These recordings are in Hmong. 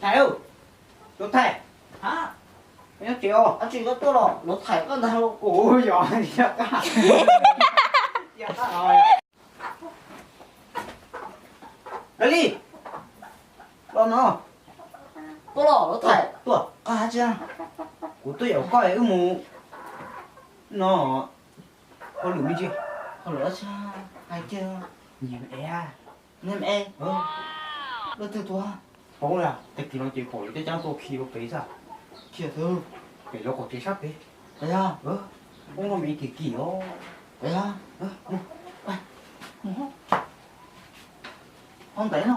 Thais, lub thais, nyob tsev os. Tsis koj tuaj los lub thais koj ntag. Kuv yog, Kali, los no. Tuaj los lub thais, tuaj. Kuv tuaj yaum koj wb mus no. Hauj lwm me ntsis. Hauj lwm dab tsi? Hais kiag. Nyiam ev. Nyiam ev? Leej twg tua? Paub las, tag kis no ces pom lawv cab cab tuaj khi rau pem xwb. Khi twg? Pem lawv qhov tsev sab pem. Pem yog? Ub, no me kim kim os. Pem yog? Mus, mus hauv ntev no.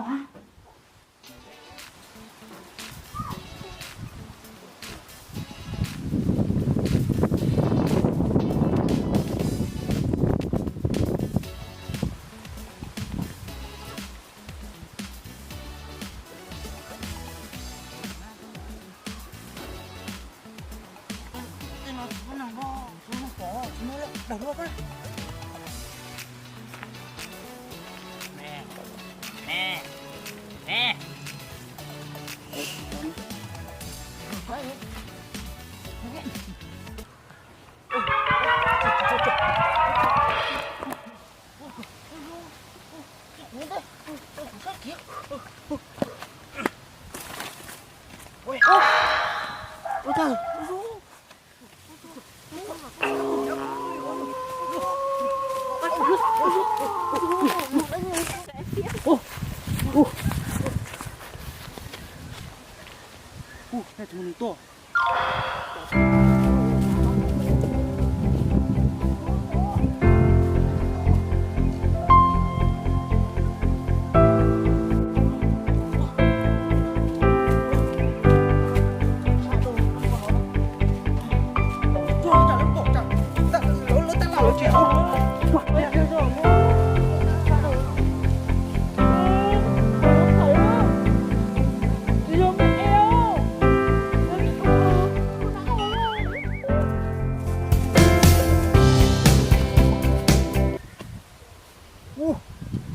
Ub, tus nws tuaj.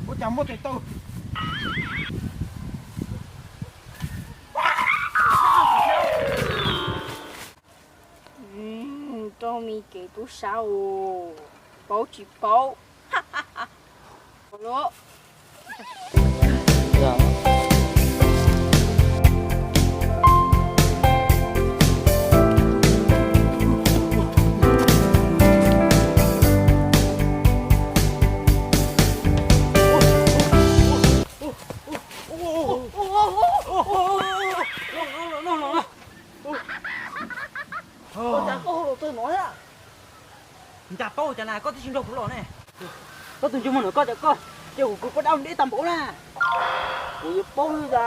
Ua cas muaj tes taw? Rau me kev tub sab os, paub tsis paub? Ua cas koj hu lus twg no thiab? Cas paub cas na, koj twb tsis nrog kuv los ne. Koj tus ntsej muag no, koj tias koj ces kuv, kuv poj dab deb tag npaum na. Kuv yuav paub li cas?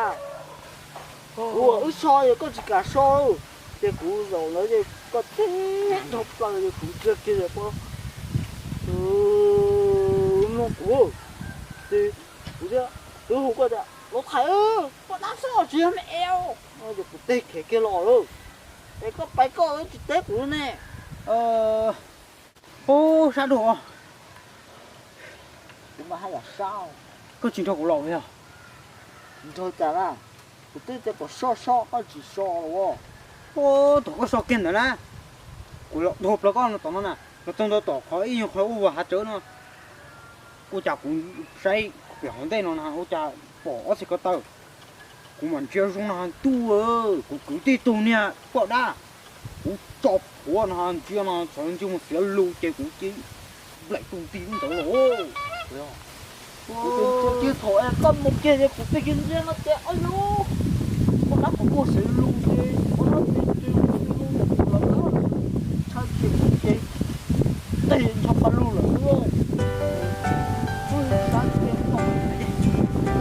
Kuv wb so ces koj tsis kam so, ces kuv zaum ntawd ces koj teb dhau plaws ces kuv ntsia kiag poj, mloog kuv, ces kuv thiaj, kuv hu koj tias, Los Thaiv, poj dab sob tsis yog me es. Ces kuv teb khiav kiag los lawm. Es koj pais koj, tsis teb kuv ne. Ub, sab dhau. Kuv mas haj yam sab. Koj tsis nrog kuv los yog? Nrog cas na? Kuv twb tias kom so so koj tsis so los. Ub, thaum koj so kiag ntawd na, kuv los dhau plaws koj no tom no na, los txog ntua tom qhov ib nyuag qhov ua hav tsawb no. Ua cas kuv saib pem hauv ntej no na, ua cas pom ob txhais ko taw. Kuv mam ntsia zoo no ntuj, kuv kwv tij tug niag poj dab, kuv tso plhuav no ntsia no txhais ntsej muag xiav lus ces kuv cia li nplaim tus nti ntawd los. Ces thaum koj mus kiag ces kuv tig kiag ntsia no ces, ob yus, poj dab qhov muag xiav lus ces poj dab tig tig tig los tshab ces kuv ces tig ntsho paj lug lawm.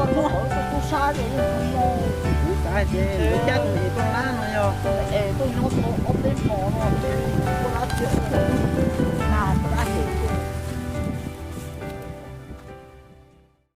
Koj tuaj qhov tub sab ces yeej tsis yog. Kuv xav tias lawv cab tus es tuaj lab no yog. Es tuaj nyob tau ob peb hmo no ces poj dab tig ub.